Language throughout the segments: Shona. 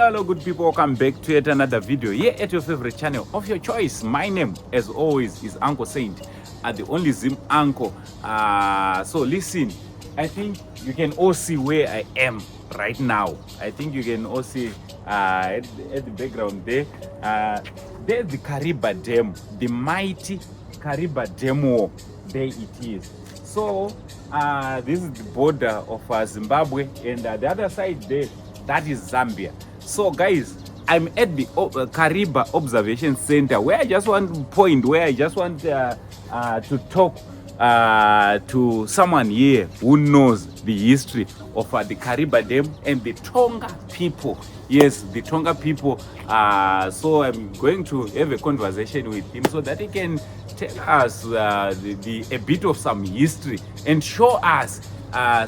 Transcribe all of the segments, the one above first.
Hello, hello, good people. Welcome back to yet another video here at your favorite channel of your choice. My name, as always, is Uncle Saint, the only Zim uncle. So listen, I think you can all see where I am right now. I think you can all see at the background there. There's the Kariba Dam, the mighty Kariba Dam Wall. There it is. So this is the border of Zimbabwe, and the other side there, that is Zambia. So guys, I'm at the Kariba Observation Center, where I just want to point, where I just want to talk to someone here who knows the history of the Kariba Dam and the Tonga people. Yes, the Tonga people. So I'm going to have a conversation with him so that he can tell us a bit of some history and show us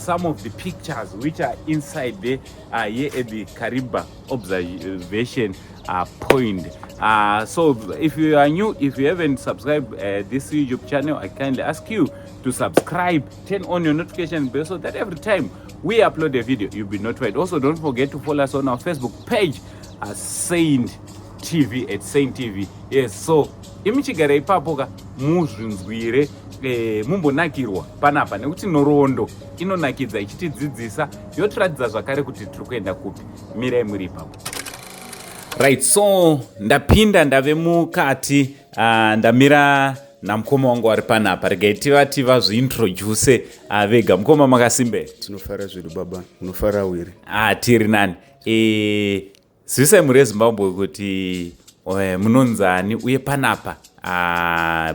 some of the pictures which are inside there, here at the Kariba Observation Point. So if you are new, if you haven't subscribed this YouTube channel, I kindly ask you to subscribe, turn on your notification bell so that every time we upload a video, you'll be notified. Also, don't forget to follow us on our Facebook page, Saint TV, at Saint TV. Yes, so imi chigara ipapo ka muzvinzwire, mumbonakirwa panapa nekuti nhoroondo inonakidza ichitidzidzisa, yotiratidza zvakare kuti tiri kuenda kupi. Mirai muri ipapo. Right, so ndapinda, ndave mukati, ndamira namukoma wangu wari panapa. Regai tivati vazviintroduce vega. Mukoma, makasimbe? Tinofara zvedu baba, munofara wiri? Ah, tiri nani. Zivisai mhuri yeZimbabwe kuti munonzani uye panapa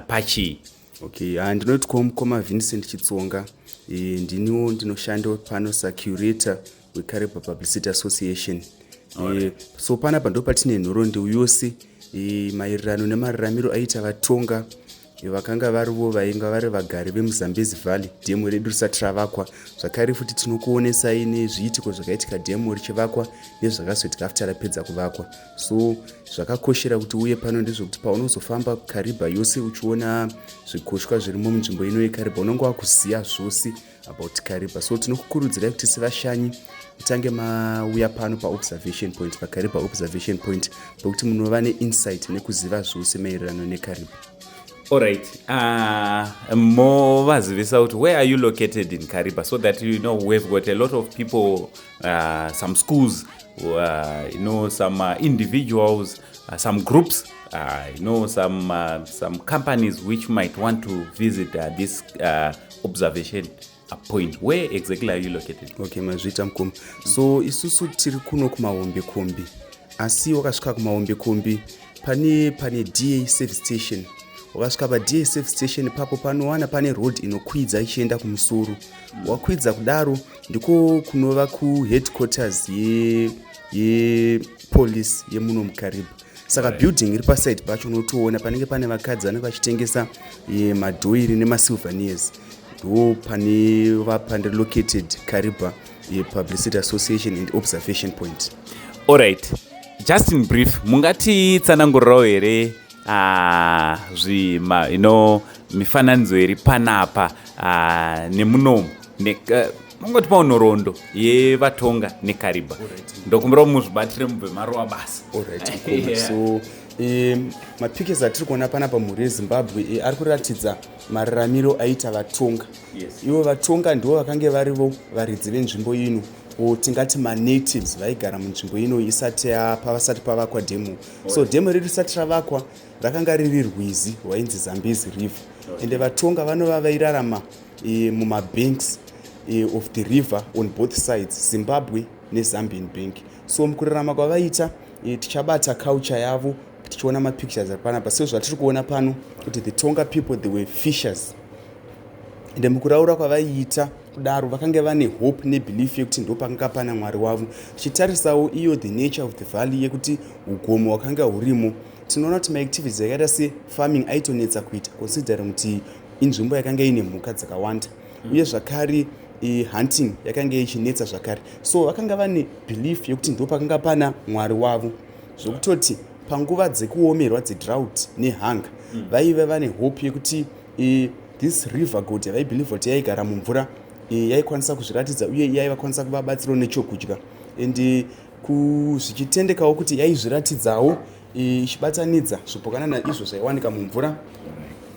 pachii? Okay, ndinotwawo mukoma Vincent Chitsonga. Ndiniwo ndinoshandawo pano sacurator weKariba Publicity Association. So panapa ndo patine nhoroondo yose maererano nemararamiro aita vaTonga, vakanga varivo vainga vari vagari vemuZambezi Valley dhemu redu risati ravakwa. Zvakare futi tinokuonesai nezviitiko zvakaitika dhemu richivakwa nezvakazoitika after rapedza kuvakwa. So zvakakoshera kuti uye pano ndezvekuti paunozofamba Kariba yose uchiona zvikoshwa zvirimo munzvimbo ino yeKariba, unonge wakuziva zvose about Kariba. So tinokukurudzirai kuti sevashanyi mutange mauya pano paobservation point, paKariba Observation Point, pekuti munova neinsight nekuziva zvose maererano neKariba. Alright, movazivisa kuti where are you located in Kariba, so that we've got a lot of people, some schools, some individuals, some groups, some companies which might want to visit this observation point. Where exactly are you located? Okay, mazviita mukoma. So isusu tiri kuno kuMahombekombe, asi wakasvika kuMahombekombe pane DA service station. Wakasvika paDA service station ipapo, panowana pane road inokwidza ichienda kumusoro. Wakwidza kudaro, ndiko kunova kuheadquarters yepolice yemuno muKariba. Saka building iri paside pacho unotoona panenge pane vakadzi vanenge vachitengesa madhoiri nemasouvenirs. Ndo pane vapande located Kariba Publicity Association and Observation Point. Alright, just in brief, mungatitsanangurirawo here zvima mifananidzo iri panapa nemunomu, mungotipawo nhoroondo yevaTonga neKariba? Ndokumbirawo muzvibatire mubve marova basa. Alright, mukoma. So mapictures atiri kuona panapa, mhuri yeZimbabwe, ari kuratidza mararamiro aita vaTonga. Ivo vaTonga ndivo vakange varivo varidzi venzvimbo ino, o tingati manatives vaigara munzvimbo ino isati pavasati pavakwa dhemu. So dhemu redu risati ravakwa, rakanga riri rwizi rwainzi Zambezi River, ende vaTonga vanova vairarama mumabanks of the river on both sides, Zimbabwe neZambian bank. So mukurarama kwavaita, tichabata culture yavo tichiona mapictures ari panapa. Sezvatiri kuona pano kuti the Tonga people, they were fishers, ende mukuraura kwavaiita kudaro vakanga vane hope nebelief yekuti ndo pakanga pana Mwari wavo. Tichitarisawo iyo the nature of the valley, yekuti ugomo hwakanga hurimo, tinoona kuti maactivities akaita sefarming aitonetsa kuita, considering kuti inzvimbo yakanga ine mhuka dzakawanda, uye zvakare hunting yakanga ichinetsa zvakare. So vakanga vane belief yekuti ndo pakanga pana Mwari wavo, zvokutoti panguva dzekuomerwa, dzedrought nehunger, vaiva vane hope yekuti this river god yavaibelieva kuti yaigara mumvura, yaikwanisa kuzviratidza uye yaivakwanisa kuvabatsirawo nechokudya. And Zvichitendekawo kuti yaizviratidzawo ichibatanidza zvipukanana izvo zvaiwanika mumvura,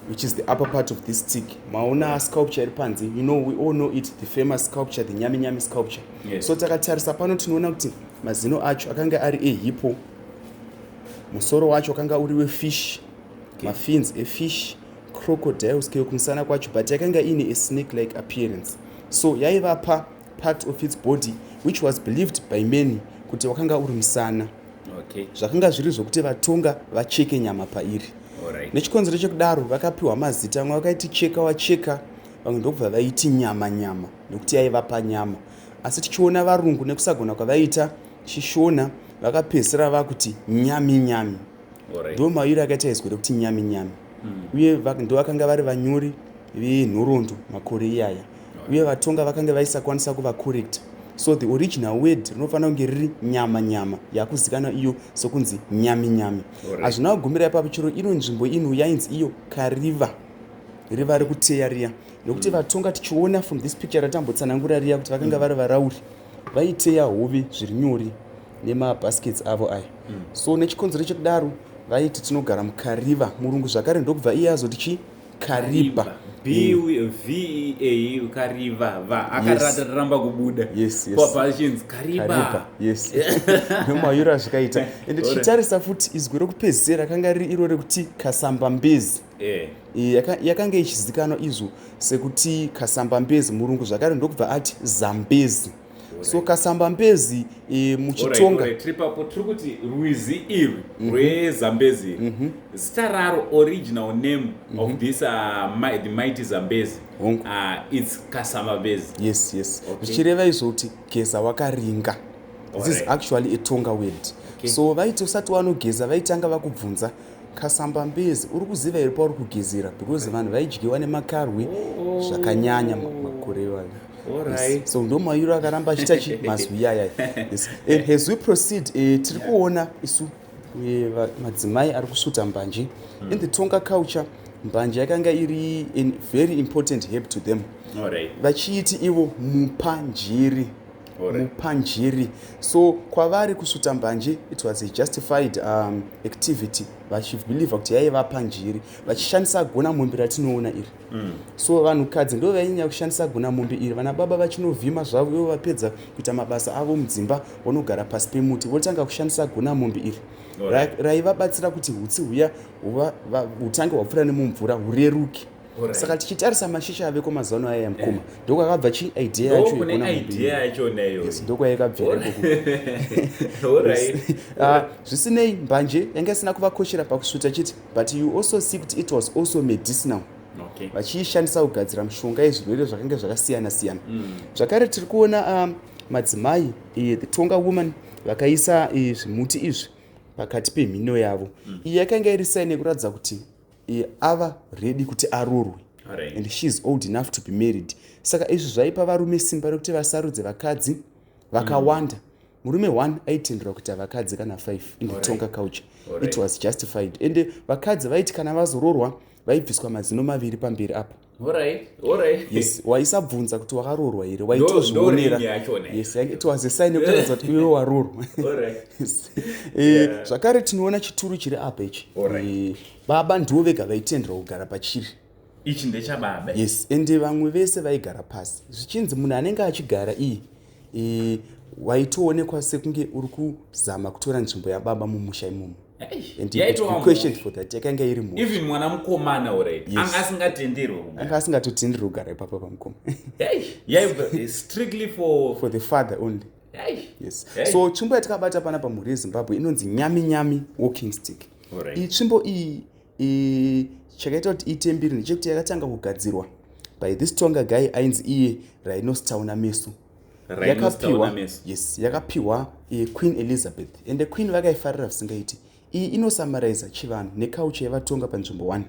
which is the upper part of this stick. Maona sculpture iri panze. We all know it, the famous sculpture, the Nyami Nyami sculpture. So takatarisa pano, tinoona kuti mazino acho akanga ari ehippo, musoro wacho wakanga uri wefish, mafins efish, crocodile scale kumusana kwacho, but yakanga iine a snake like appearance. So yaivapa part of its body which was believed by many kuti wakanga uri musana. Zvakanga zviri zvokuti vaTonga vacheke nyama pairi. Nechikonzero chekudaro vakapiwa mazita. Vamwe vakaiti cheka wacheka, vamwe ndokubva vaiti nyama nyama nekuti yaivapa nyama. Asi tichiona varungu nekusagona kwavaita chiShona, vakapedzisira vakuti nyami nyami. Ndo mairo akaita izwi rekuti nyami nyami. Uye ndo vakanga vari vanyori venhoroondo makore iyaya, uye vaTonga vakanga vaisakwanisa kuvacorrecta. So the original word rinofanira kunge riri nyama nyama, yakuzikanwa iyo sokunzi nyami nyami. Hazvina kugumira ipapo. Chero ino nzvimbo ino yainzi iyo Kariva, riva rekuteya riya, nekuti vaTonga, tichiona from this picture ratambotsanangura riya, kuti vakanga vari varauri, vaiteya hove zviri nyore nemabaskets avo aya. So nechikonzero chekudaro vaiti tinogara muKariva. Murungu zvakare ndokubva iye azoti chi Kariba. B V A Kariva va akaramba kubuda. Yes. Pachinzi Kariba. Kariba, yes, nomayuro azvikaita. Ende tichitarisa futi izwi rekupedzisira rakanga riri iro rekuti Kasambambezi. Yakanga ichizikanwa izvo sekuti Kasambambezi. Murungu zvakare ndokubva ati Zambezi. So Kasambambezi muchiTonga. Tiri papo, tiri kuti rwizi irwi rweZambezi, zita raro, original name of this the mighty Zambezi, it's Kasambambezi. Yes. Zvichireva izvo kuti geza wakaringa. This is actually a Tonga word. So vaiti usati wanogeza, vaitanga vakubvunza, "Kasambambezi, uri kuziva here pauri kugezera?" Because vanhu vaidyiwa nemakarwe zvakanyanya makore iwayo. Yes. So ndo mairo akaramba achiita chi mazwi iyaya. Yes. And as we proceed, tiri kuona isu madzimai ari kusvuta mbanje. In the Tonga culture, mbanje yakanga iri a very important herb to them, vachiiti ivo mupanjiri. Mupanjiri. So kwavari kusvuta mbanje, it was a justified activity, vachibelieva kuti yaivapa njiri, vachishandisa gona mombe ratinoona iri. So vanhukadzi ndo vainyanya kushandisa gona mombe iri. Vana baba vachinovhima zvavo, ivo vapedza kuita mabasa avo mudzimba, vonogara pasi pemuti, votanga kushandisa gona mombe iri. Raivabatsira kuti hutsi huya hutange hwapfuura nemumvura, hureruke. Saka tichitarisa mashisha aveko mazuva ano aya, mukoma, ndokwakabva chi idea yacho Ndokune yegona mombe idea iri. Yachona iyoyo. Yes, ndokwayakabvira ikoko. Ah, zvisinei, mbanje yanga isina kuvakoshera pakusvuta chete, but you also see kuti it was also medicinal, vachiishandisa kugadzira mishonga yezvirwere zvakanga zvakasiyana siyana. Zvakare tiri kuona madzimai, the Tonga woman, vakaisa zvimuti izvi pakati pemhino yavo. Iyi yakanga iri sign yekuratidza kuti ava ready kuti arorwe and she is old enough to be married. Saka izvi zvaipa varume simba rekuti vasarudze vakadzi vakawanda. Murume one aitenderwa kuita vakadzi kana 5 in the Tonga culture. It was justified. Ende vakadzi vaiti kana vazororwa, vaibviswa mazino maviri pamberi apa. Yes, waisabvunza kuti wakarorwa here, waitozvionera. Ndo ring yachona. Yes, it was a sign yekuratidza kuti iwe warorwa. Yes. Zvakare tinoona chituru chiri apa ichi. Baba ndivo vega vaitenderwa kugara pachiri. Ichi ndechababa. Yes, ende vamwe vese vaigara pasi, zvichinzi munhu anenge achigara iyi waitoonekwa sekunge uri kuzama kutora nzvimbo yababa mumusha imomo. And you could be questioned for that. Yakanga iri mhosva. Even mwana mukomana, alright, anga asingatenderwe kugara. Anga asingatotenderwi kugara ipapa pamukoma. Hey, yaibva strictly for For the father only. Hey. Yes. Hey. So tsvimbo yatakabata panapa, mhuri yeZimbabwe, inonzi Nyami Nyami walking stick. Iyi tsvimbo iyi, chakaita kuti iite mbiri ndechekuti yakatanga kugadzirwa by this Tonga guy ainzi iye Rhinostauna Meso. Rhinostauna Meso. Yes, yakapiwa Queen Elizabeth, ende Queen vakaifarira zvisingaiti. Iyi inosummariza chivanhu neculture yevaTonga panzvimbo 1.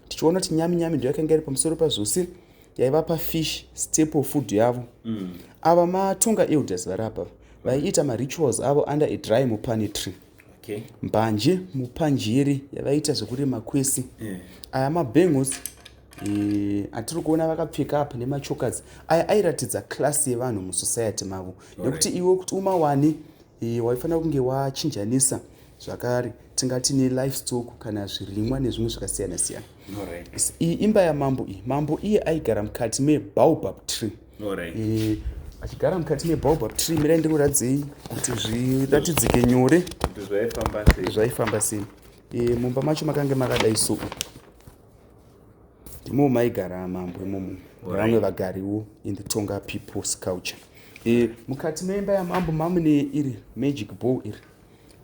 Tichiona kuti nyami nyami ndo yakanga iri pamusoro pazvose, yaivapa fish, staple food yavo. Ava maTonga elders vari apa vaiita marituals avo under a dry mupani tree. Mbanje mupanjiri yavaita zvekurima kwesi. Aya mabangles atiri kuona vakapfeka apa nemachokers aya airatidza class yevanhu musociety mavo, nekuti iwe kuti umawane. Waifanira kunge wachinjanisa zvakare, tingati nelivestock kana zvirimwa nezvimwe zvakasiyana siyana. Iyi imba yamambo iyi. Mambo iye aigara mukati mebaobab tree. Achigara mukati mebaobab tree, mirai ndikuradzei kuti zviratidzike nyore kuti zvaifamba sei. Zvaifamba sei. Mumba macho makange makadai. So ndimo maigara mambo imomo nevamwe vagariwo in the Tonga people's culture. Mukati meimba yamambo mamune iri magic ball iri.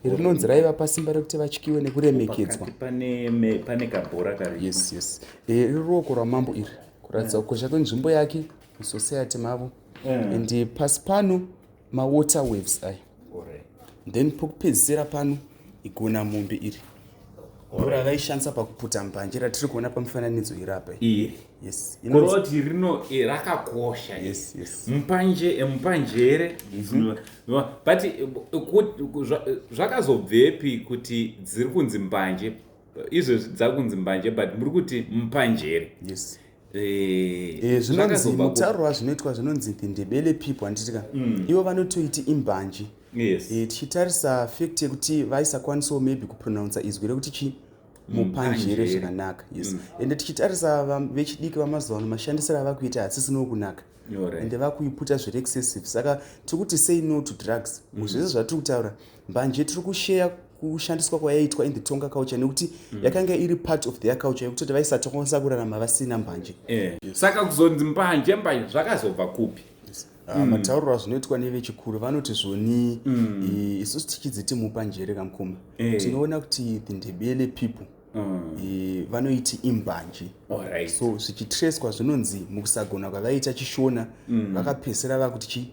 Iri rinonzi raiva pasimba rekuti vatyiwe nekuremekedzwa. Pakati pane kabhora karipo. Yes, riri ruoko rwamambo iri, kuratidza kukosha kwenzvimbo yake musociety mavo. And pasi pano mawater waves aya. Then pokupedzisira pano igona mombe iri, ndo ravaishandisa pakuputa mbanje ratiri kuona pamufananidzo iri apa. Iri? Yes. Kuroti rino rakakosha. Yes. Mupanje, mupanjere. But zvakazobvepi kuti dziri kunzi mbanje izvezvi? Dzakunzi mbanje, but muri kuti mupanjere. Yes. Zvinonzi Zvakazobva mutauro wazvinoitwa, zvinonzi the Ndebele people, handitika? Ivo vanotoiti imbanje. Tichitarisa fact yekuti vaisakwanisawo maybe kupronounsa izwi rekuti chi mupanjere Mupanjere. zvakanaka, yes. Ende tichitarisa vechidiki vamazuva ano, mashandisiro avakuita haasisino kunaka. Ende vakuiputa zviri excessive. Saka tiri kuti say no to drugs muzvese zvatiri kutaura. Mbanje tiri kusheya kushandiswa kwayaiitwa in the Tonga culture, nekuti yakanga iri part of their culture yekutoti vaisatokwanisa kurarama vasina mbanje. Saka kuzonzi mbanje, mbanje zvakazobva kupi? Matauriro azvinoitwa nevechikuru, vanoti zvoni isusu tichidziti mupanjere kamukoma, tinoona kuti the Ndebele people vanoiti imbanje. So zvichitreswa, zvinonzi mukusagona kwavaita chiShona, vakapedzisira vakuti chi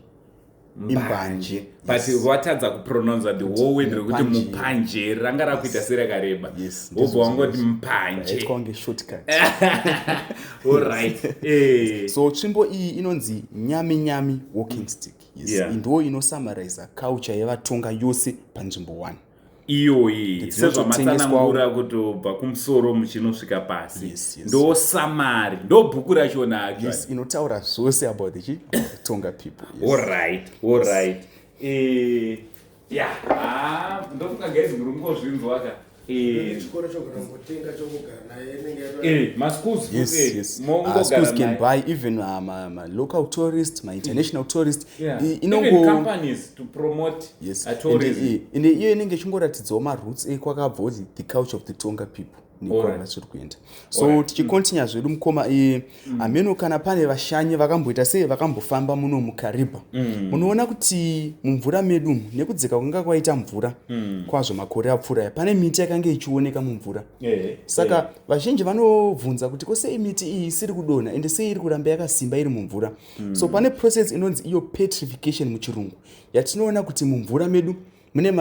imbanje. But vatadza kupronounsa the whole word rekuti Mupanjere. Mupanjere ranga rakuita serakareba. Yes, wobva wangoti ndizvo. Mbanje. Yaitwa kunge shortcut. Alright. So tsvimbo iyi inonzi nyami nyami walking stick, yes. Ndo inosummariza culture yevaTonga yose panzvimbo 1. Iyoyi Dzinototengeswawo. sezvamatsanangura kutobva kumusoro muchinosvika pasi. Yes. Ndo summary, ndo bhuku rachona actually. Yes, inotaura zvose about the, chi, about the Tonga people, yes. Alright. Yeah, ah, ndofunga guys muri kungozvinzwa ka. Chikoro chogona kungotenga chokugara naye inenge Maschools futi, Yes. mongogara Schools can naye. buy, even ma local tourist, ma international tourist. Even Inongo companies to promote a tourism. Ende iyo inenge ichingoratidzwawo maroots ekwakabva the culture of the Tonga people nekwava zviri kuenda. So tichicontinua zvedu mukoma, hameno kana pane vashanyi vakamboita sei, vakambofamba muno muKariba, munoona kuti mumvura medu umu, nekudzika kwanga kwaita mvura kwazvo makore apfuura aya, pane miti yakanga ichioneka mumvura. Saka vazhinji vanobvunza kuti ko sei miti iyi isiri kudonha, ende sei iri kuramba yakasimba iri mumvura? So pane process inonzi iyo petrification muchirungu, yatinoona kuti mumvura medu mune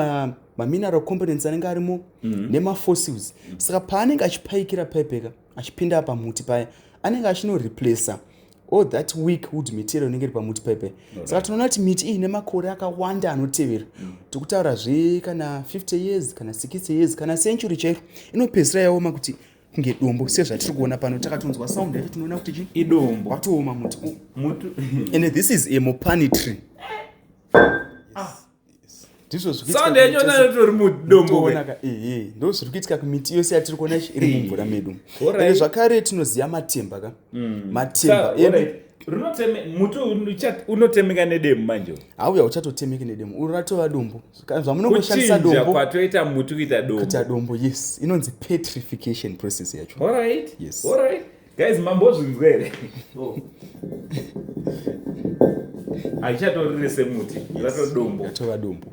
mamineral components anenge arimo nemafossils. Saka paanenge achipaikira paipeka achipinda pamuti paya, anenge achinoreplaca all that weak wood material inenge iri pamuti paipai. Saka tinoona kuti miti iyi nemakore akawanda anotevera, tikutaura zve kana 50 years, kana 60 years, kana century chairo, inopedzisira yaoma kuti kunge dombo, sezvatiri kuona pano. Takatonzwa sound yacho, tinoona kuti chi Idombo. Watooma muti. Mutu. And this is a mopani tree. Ndizvo zviri kuitika Sound yacho kumiti yose. nayotori mudombo. Toona ka, ehe, ndo zviri kuitika kumiti yose yatiri kuona iri mumvura medu. Ende zvakare tinoziva matemba ka, matemba edu. Alright. Muti unotemeka nedemo manje? Hauya uchatotemeki nedemo, uri ratova dombo. Kana zvamunongoshandisa Kuchinja dombo kwatoita muti kuita dombo. Kuita dombo, yes. Inonzi petrification process yacho. Yes. Alright guys, mambozvinzwa here? Haichatorire semuti, ratodombo. Yatova dombo.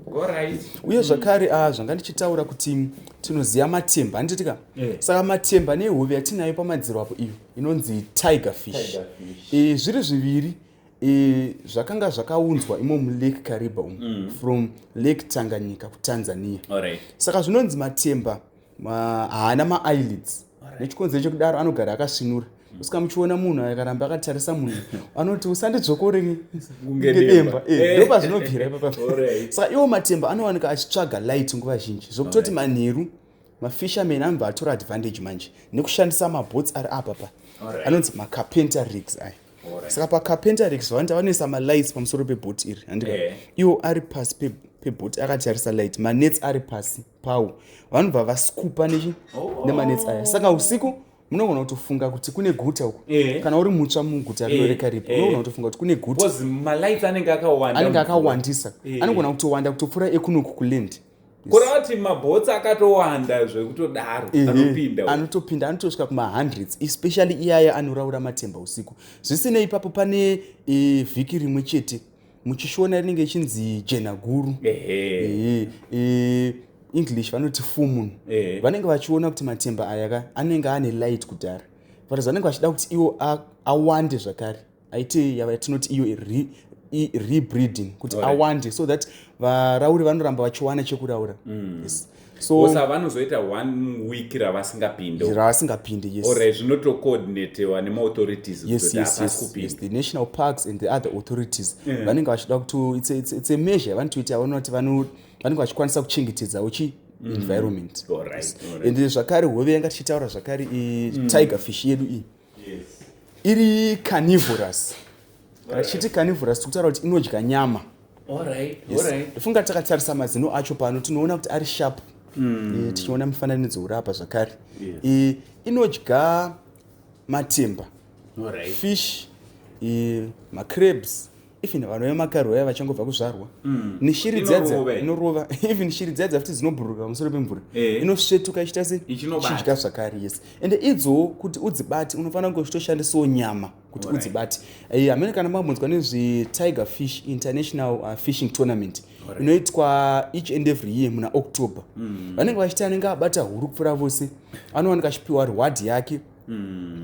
Uye zvakare zvanga ndichitaura kuti tinoziva matemba, handitika? Saka matemba nehove yatinayo pamadziro apo, iyo inonzi tiger fish. Tiger fish. Zviri zviviri zvakanga zvakaunzwa imo muLake Kariba umu from Lake Tanganyika kuTanzania. Saka zvinonzi matemba haana maeyelids, nechikonzero chekudaro anogara akasvinura. Usika muchiona munhu akaramba akatarisa munhu, anoti usandidzvokore Kunge ngedemba. demba. Ndopazvinobvira ipapa. Saka iwo matemba anowanika achitsvaga light nguva zhinji, zvokutoti manheru mafishermen anobva atora advantage manje nekushandisa maboats ari apa pa anonzi macarpenter rigs aya. Saka pacarpenter rigs vanoita, vanoisa malights pamusoro pebhoti iri, handika? Iwo ari pasi. pebhoti akatarisa light, manets ari pasi pawo, vanobva vaskupa nechi nemanets aya. Saka usiku munogona kutofunga kuti kune guta uku. Kana uri mutsva muguta rino reKariba, unogona kutofunga kuti kune guta. Because malights anenge akawanda. Anenge mumvura. Akawandisa. Anogona kutowanda kutopfuura ekunoku kuland. Kureva kuti mabhotsi akatowanda zvekutodaro anopinda uku. Anotopinda, anotosvika kumahundreds, especially iyaya anoraura matemba usiku. Zvisinei, ipapo pane vhiki rimwe chete muchishona rinenge ichinzi jena guru. English vanoti full moon. Vanenge vachiona kuti matemba aya ka anenge ane light kudhara, but vanenge vachida kuti iwo awande zvakare, aite yatinoti iyo rebreeding, kuti awande so that varauri vanoramba vachiwana chekuraura. Yes. So so vanozoita one week ravasingapinde. Ravasingapinde, yes. Alright, zvinotocoordinatewa nemaauthorities kutoti hapasi kupinda. Yes, the national parks and the other authorities vanenge vachida kuti it's a measure yavanotoita, vaona kuti vanenge vachikwanisa kuchengetedzawo chi environment. And zvakare hove yanga tichitaura zvakare, tiger fish yedu iyi, iri carnivorous. Kana tichiti carnivorous, tikutaura kuti inodya nyama. Yes. Ndofunga takatarisa mazino acho pano, tinoona kuti ari sharp. Tichiona mufananidzo uri apa zvakare. Inodya matemba, fish, macrabs, even vanhu vemakarwe vaya vachangobva kuzvarwa, neshiri dziya. Inorova here? Inorova. Even shiri dziya dzafuti dzinobhururuka pamusoro pemvura, inosvetuka ichiita se Ichinobata. Ichidya zvakare, yes. Ende idzowo kuti udzibate unofanira kunge uchitoshandisawo nyama kuti udzibate. Hamene kana mambonzwa nezvetiger fish international fishing tournament inoitwa each and every year muna October. Vanenge vachiti anenge abata huru kupfuura vose anowanika achipiwa reward yake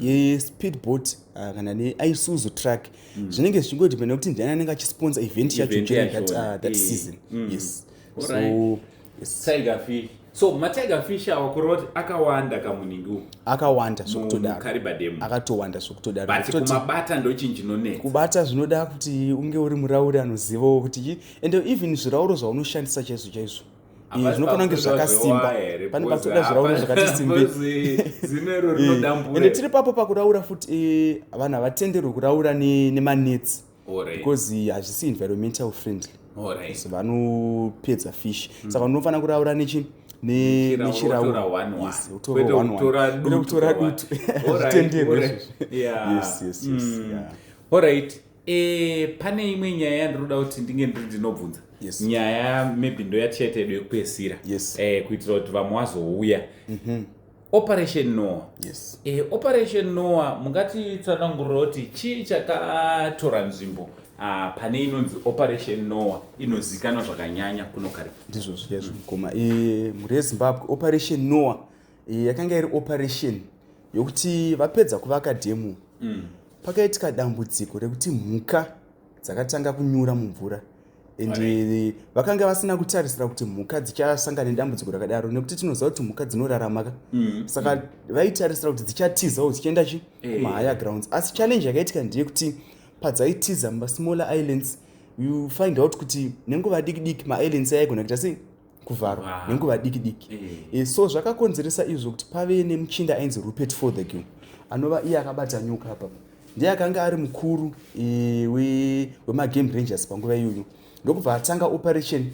yespeedboat kana neIsuzu truck. Zvinenge zvichingodependa kuti ndiani anenge achisponsor event yacho Event during that, yachona. that season. Yes. So yes. Tiger fish. So matiger fish awa, kureva kuti akawanda kamuningi uku? Akawanda zvokutodaro. MuKariba Dam. Akatowanda zvokutodaro. But kumabata ndochinhu chinonetsa. Kubata zvinoda kuti unge uri murauri anozivawo kuti and even zvirauro zvaunoshandisa chaizvo chaizvo, Hapasi zvinofanira kunge pakutoda zvakasimba. zvewaya here? Pane Because patoda zvirauro zvakati simbe. Because zino iro rinodambura. Ende tiri papo pakuraura futi, vanhu havatenderwi kuraura nemanets because hazvisi environmental friendly. So vanopedza fish, saka unofanira kuraura nechi Nechirauro, nechirauro. wotora one one. Yes, wotora Kwete one one. kutora Kwete dutu kutora kwa one. dutu. Hazvitenderwi izvozvo. Yes. Yeah. Alright, pane imwe nyaya yandinoda kuti ndinge ndiri ndinobvunza. Nyaya maybe ndo yatichaita yedu yekupedzisira, kuitira kuti vamwe vazouya. Operation Noah. Operation Noah, mungatitsanangurira kuti chii chakatora nzvimbo pane inonzi Operation Noah inozikanwa zvakanyanya kuno Kariba? Ndizvo zvichaizvo, mukoma. Mhuri yeZimbabwe, Operation Noah yakanga iri operation yokuti vapedza kuvaka dhemu, pakaitika dambudziko rekuti mhuka dzakatanga kunyura mumvura, and vakanga vasina kutarisira kuti mhuka dzichasangana nedambudziko rakadaro, nekuti tinoziva kuti mhuka dzinorarama ka. Saka vaitarisira kuti dzichatizawo dzichienda chi kumahigher grounds, asi challenge yakaitika ndeyekuti padzaitiza mumasmaller islands, you find out kuti nenguva diki diki maislands aigona kuita sei, kuvharwa nenguva diki diki. So zvakakonzeresa izvo kuti pave nemuchinda ainzi Rupert Fothergill, anova iye akabata nyoka apa, ndiye akanga ari mukuru wemagame rangers panguva iyoyo, ndokubva atanga operation.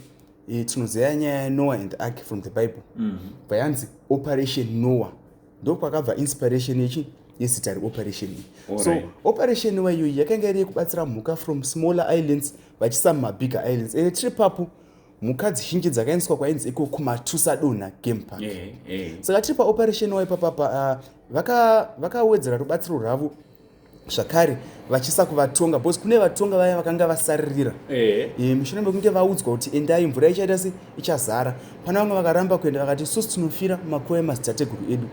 Tinoziva nyaya yaNoah and the ark from the Bible. Bva yanzi Operation Noah, ndokwakabva inspiration yechi yezita reoperation iyi. So Operation Noah iyoyi yakanga iri yekubatsira mhuka from smaller islands vachisa mumabigger islands. Ende tiri papo, mhuka dzizhinji dzakaendeswa kwainzi iko kuMatusadonha Game Park. Saka tiri paOperation Noah ipapapa, vakawedzera rubatsiro rwavo zvakare vachisa kuvatonga, because kune vatonga vaya vakanga vasaririra. Mushure mekunge vaudzwa kuti endai, mvura ichaita se ichazara, pana vamwe vakaramba kuenda, vakati isusu tinofira mumakuva emadzitateguru edu.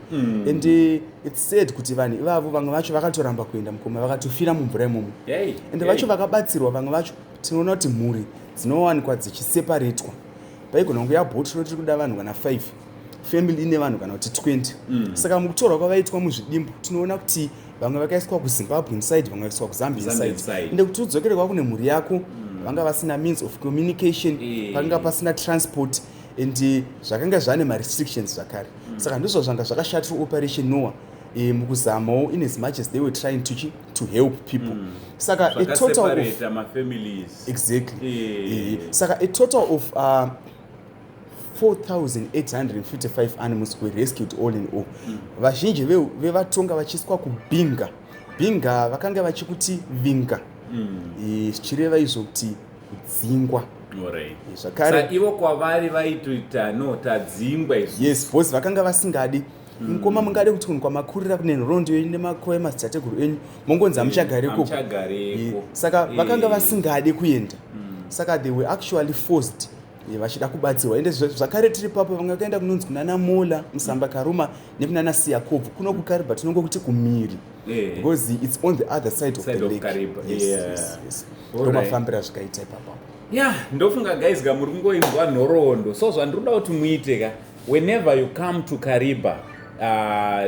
And it's said kuti vanhu ivavo, vamwe vacho vakatoramba kuenda, mukoma, vakatofira mumvura imomo. And vacho vakabatsirwa, vamwe vacho tinoona kuti mhuri dzinowanikwa dzichiseparetwa. Paigona kunge yabhoti rinoti kuda vanhu kana 5, family ine vanhu kana kuti 20. Saka mukutorwa kwavaitwa muzvidimbu, tinoona kuti vamwe vakaiswa kuZimbabwe side, vamwe vakaiswa kuZambia Zambian side. Side. Ende kuti udzokere kwako nemhuri yako, vanga vasina means of communication. Pakanga pasina transport, and zvakanga zvane marestrictions zvakare. Saka ndizvo zvanga zvakashatira Operation Noah, mukuzamawo, in as much as they were trying to to help people. Saka a total of Zvakaseparata mafamilies. Exactly. Saka a total of 4855 animals were rescued all in all. Vazhinji vevatonga vachiiswa kuBinga. Binga vakanga vachikuti Vinga, zvichireva izvo kuti kudzingwa. Zvakare Sa ivo kwavari vaitoita, no, tadzingwa isu. Yes, because vakanga vasingadi. Mukoma, mungade kuti kunhu kwamakurira, kune nhoroondo yenyu nemakuva emadzitateguru enyu, mongonzi hamuchagariko? Hamuchagareko. Saka vakanga vasingade kuenda, saka they were actually forced, vachida kubatsirwa. Ende zvakare tiri papo, vamwe vakaenda kunonzi kunana Mola, Musamba Karuma nekunana Siyakobvu. Kuno kuKariba tinongokuti kumiri, because it's on the other side of Side the of lake. Kariba, Yes, yes. Ndomafambira zvikaita ipapapo. Ya, ndofunga guys ka, muri kungoinzwa nhoroondo. So zvandiri kuda kuti muite ka, whenever you come to Kariba,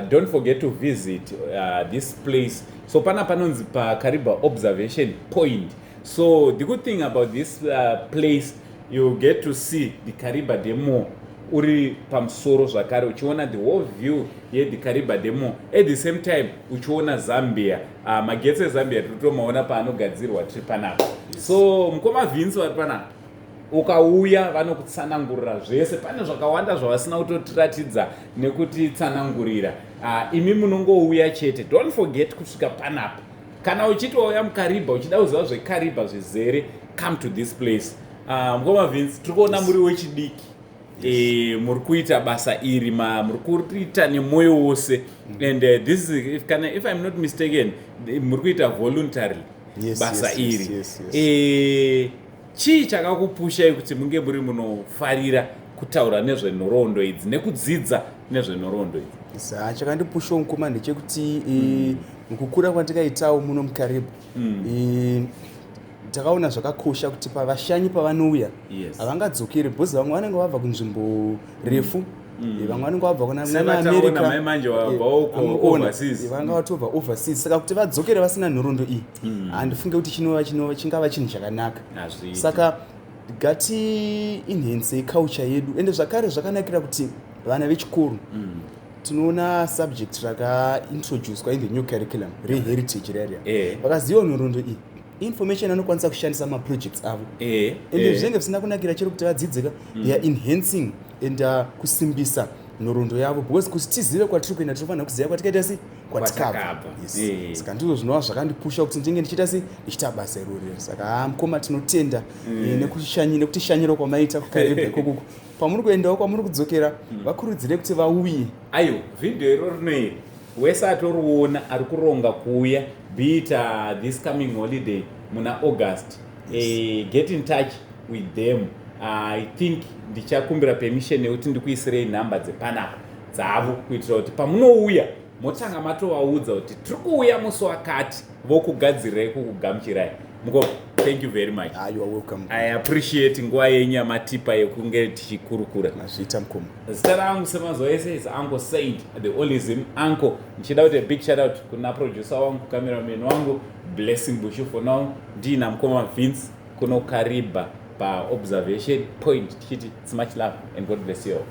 don't forget to visit this place. So pana panonzi paKariba Observation Point. So the good thing about this place, you get to see the Kariba Dam uri pamusoro, zvakare uchiona the whole view yethe Kariba Dam, at the same time uchiona Zambia. Magetsi eZambia tiri kutomaona paanogadzirwa tiri panapa. So mukoma Vince vari panapa, ukauya vanokutsanangurira zvese. Pane zvakawanda zvavasina kutotiratidza nekutitsanangurira. Imi munongouya chete. Don't forget kusvika panapa. Kana uchiti wauya muKariba uchida kuziva zveKariba zvizere, come to this place. Mukoma Vince, tiri kuona muri wechidiki, muri kuita basa iri, muri kuriita nemwoyo wose, and this is, if, kana, if I'm not mistaken, muri kuita voluntarily basa iri. Yes. Chii chakakupushai kuti munge muri munofarira kutaura nezvenhoroondo idzi nekudzidza nezvenhoroondo idzi? Chakandipushawo, mukoma, ndechekuti mukukura kwandikaitawo muno muKariba, takaona zvakakosha kuti pavashanyi pavanouya, havangadzokeri, because vamwe vanenge vabva kunzvimbo refu. Vamwe vanenge vabva kuna Sevataona America. Mai manje vabvawo overseas. Vanga vatobva overseas, saka kuti vadzokere vasina nhoroondo iyi, handifunge kuti chingava chinhu chakanaka. Hazviiti. Saka ngati enhancei culture yedu. Ende zvakare zvakanakira kuti vana vechikoro, tinoona subject rakaintroducwa in the new curriculum reheritage rariya, vakaziva nhoroondo iyi, information anokwanisa kushandisa maprojects avo. Ende zvinenge zvisina kunakira chero kuti vadzidzika, they are enhancing and kusimbisa nhoroondo yavo, because kuti tizive kwatiri kuenda, tinofanira kuziva kwatikaita sei, kwatikabva. Kwatakabva. Yes. Saka ndizvo zvinova zvakandipusha kuti ndinge ndichiita sei, ndichiita basa irori. Saka ha, mukoma, tinotenda nekutishanyira kwamaita kuKariba ikokoko. Pamuri kuendawo, kwamuri kudzokera, vakurudzire kuti vauye. Aiwa, vhidhiyo iro rino iri, wese atoriona ari kuronga kuuya, be it this coming holiday muna August, get in touch with them. I think ndichakumbira permission yekuti ndikuisirei nhamba dzepanapa dzavo, kuitira kuti pamunouya motanga matovaudza kuti tiri kuuya musi wakati, vokugadzirirai kukugamuchirai. Mukoma, thank you very much. Ah, you are welcome. I appreciate nguva yenyu yamatipa yekunge tichikurukura. Mazviita, mukoma. Zita rangu semazuva ese is Uncle Saint, the only Zim uncle. Ndichida kuti a big shout out kuna producer wangu, cameraman wangu, Blessing Bushu. For now, ndiina mukoma Vince kuno Kariba paObservation Point, tichiti it's much love and God bless you all.